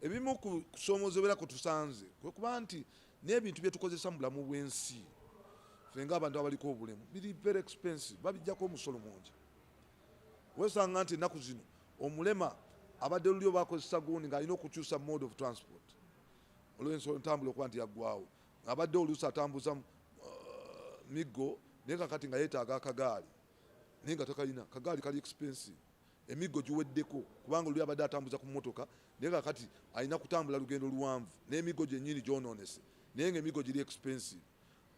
Ebimu ku kusoomozebwa kwe tusanze kwe kuba nti n'ebintu bye tukozesa mu bulamu bw'ensi ffe ng'abantu abaliko obulemu biri very expensive, babijjako omusolo mungi. Wesanga nti ennaku zino omulema abadde luli oba akozesa gundi ng'alina okukyusa mode of transport olw'ensonga entambula okuba nti yaggwawo, abadde oluusi atambuza miggo, naye kakati nga yeetaaga akagaali naye nga takalina kagaali, kali expensive, emiggo giweddeko kubanga oluli abadde atambuza ku mmotoka, naye kakati alina kutambula lugendo luwanvu n'emiggo gyennyini gyonoonese, naye nga emiggo giri expensive.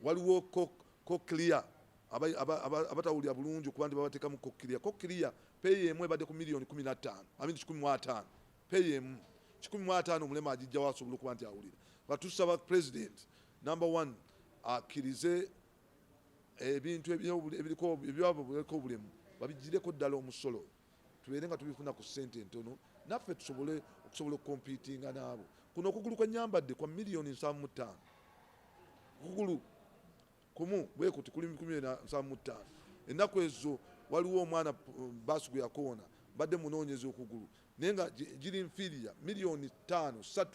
Waliwo cochlear, abatawulira bulungi okuba nti babateekamu cochlear. Cochlear pair emu ebadde ku miliyoni 15, amini 150, pair emu 150. Omulema agijjawo asobola okuba nti awulira. Nga tusaba President, number one, akkirize ebintu ebiriko ebyabo obulemu babigireko ddala omusolo, tubeere nga tubifuna ku ssente entono, naffe tusobole okusobola okucompetinga n'abo. Kuno okugulu kwe nyambadde kwa miliyoni 75, okugulu kumu bwe kuti kuli miliyoni 75. Ennaku ezo waliwo omwana baasi gwe yakoona, mbadde munoonyeza okugulu, naye nga giri inferior miliyoni 5 3,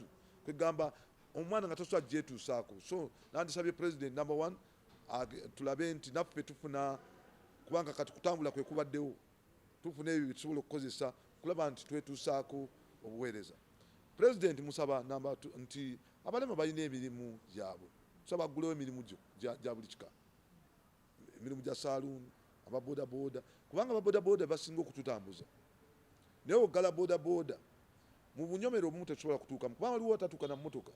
kwegamba omwana nga tasobola gyetuusaako. So nandisabye President, number one, tulabe nti naffe tufuna, kubanga kati kutambula kwe kubaddewo, tufuna ebyo byetusobola okukozesa kulaba nti twetuusaako obuweereza. President musaba namba nti abalema balina emirimu gyabwe, tusaba aggulewo emirimu gya buli kika, emirimu gya saaluuni, ababodaboda, kubanga ababodaboda basinga okututambuza, naye oggala bodaboda mu bunyomero obumu tetusobola kutuukamu kubanga waliwo atatuuka na mmotoka.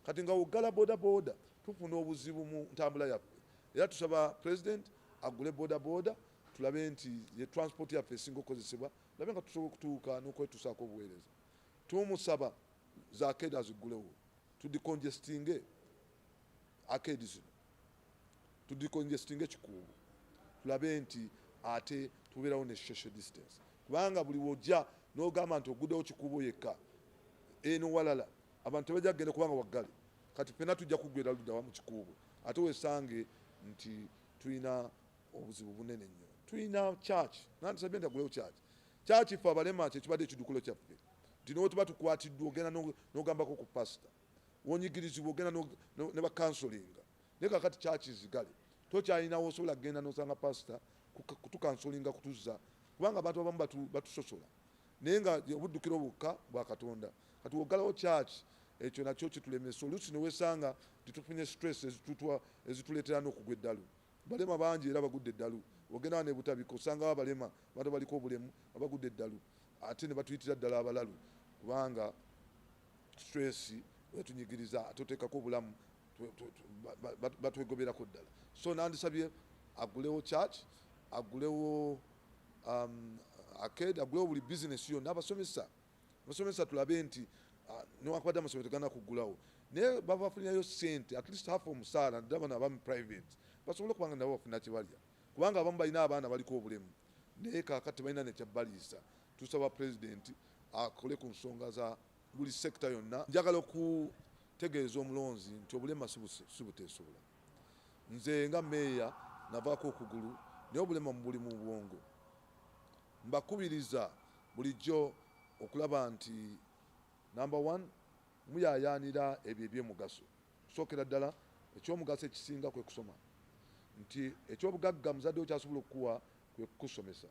Kati nga oggala bodaboda, tufuna obuzibu mu ntambula yaffe. Era tusaba President agule bodaboda, tulabe nti ye transport yaffe esinga okukozesebwa, tulabe nga tusobola okutuuka n'okwetuusaako obuweereza. Tumusaba za arcade aziggulewo, tudecongestinge arcade zino, tudecongestinge Kikuubo, tulabe nti ate tubeerawo ne social distance, kubanga buli wojja n'ogamba nti oguddewo Kikuubo yekka, eno walala abantu tebajja kugenda kubanga waggale. Kati ffenna tujja kuggwera luddawa? Mu Kikuubo. Ate wesange nti tulina obuzibu bunene nnyo. Tulina church, nandisabye nti agulewo church. Church ffe abalema kyekibadde ekidukulo kyaffe, nti nowe tuba tukwatiddwa ogenda n'ogambako ku pasita, wonyigirizibwa ogenda ne bacounselinga, naye kakati church zigale, tokyalinawo osobola kugenda nosanga pasita kutucounselinga kutuzza, kubanga abantu abamu batusosola, naye nga obuddukiro bwokka bwa Katonda. Kati wogalawo church, ekyo nakyo kitulemesa. Oluusi newesanga titufunye stress ezituleetera n'okugwa eddalu. Balema bangi era bagudde eddalu. Ogenda ne Butabika, osangawo abalema, abantu baliko obulemu abagudde eddalu, ate ne batuyitira ddala abalalu, kubanga stress wetunyigiriza, ate oteekako obulamu, batwegoberako ddala. So nandisabye agulewo church, agulewo arcade, agulewo buli business yonna. Abasomesa tulabe nti newankubadde amasomero tegana kuggulawo, naye baba bafunirayo sente, at least half omusaala, naddala bano abamu private, basobole okuba nga nabo bafuna kyebalya, kubanga abamu balina abaana baliko obulemu, naye kaakati tebalina nekyabaliisa. Tusaba President akole ku nsonga za buli sector yonna. Njagala okutegeeza omulonzi nti obulema si buteesobola. Nze nga meeya navaako okugulu, naye obulema mu buli mu bwongo. Mbakubiriza bulijjo okulaba nti number one, muyayaanira ebyo ebyomugaso. Kusookera ddala ekyomugaso ekisinga kwe kusoma, nti ekyobugagga muzadde wo kyasobola okukuwa kwe kukusomesa.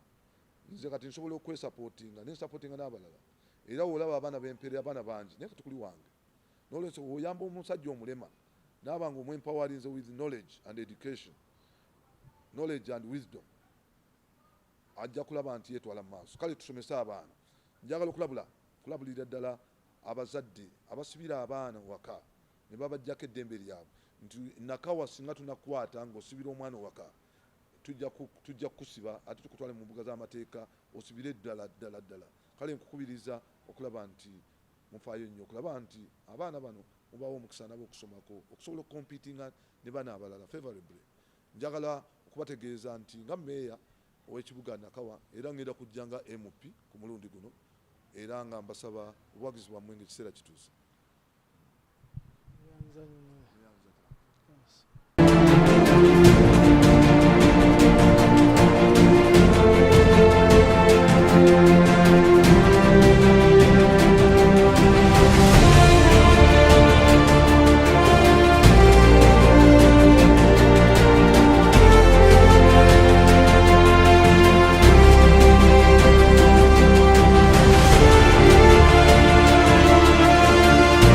Nze kati nsobola okwesupportinga, nensupportinga n'abalala, era olaba abaana bempeerera, abaana bangi, naye kati kuli wange. Nolwensonga oyamba omusajja omulema naaba nga omwempowerinze with knowledge and education, knowledge and wisdom, ajja kulaba nti yetwala mu maaso. Kale tusomese abaana. Njagala okulabula, kulabulira ddala abazadde abasibira abaana waka ne babajjako eddembe lyabwe, nti Nakawa singa tunakwata ng'osibira omwana waka, tujja kukusiba ate tukutwale mu mbuga z'amateeka osibire ddala ddala ddala. Kale nkukubiriza okulaba nti mufaayo nnyo okulaba nti abaana bano mubawo omukisa nabo okusomako, okusobola okucompetinga ne bano abalala favorably. Njagala okubategeeza nti nga meeya ow'ekibuga Nakawa, era ngenda kujja nga MP ku mulundi guno, era nga mbasaba obuwagizi bwammwe nga ekiseera kituuse. Yanza nnyo.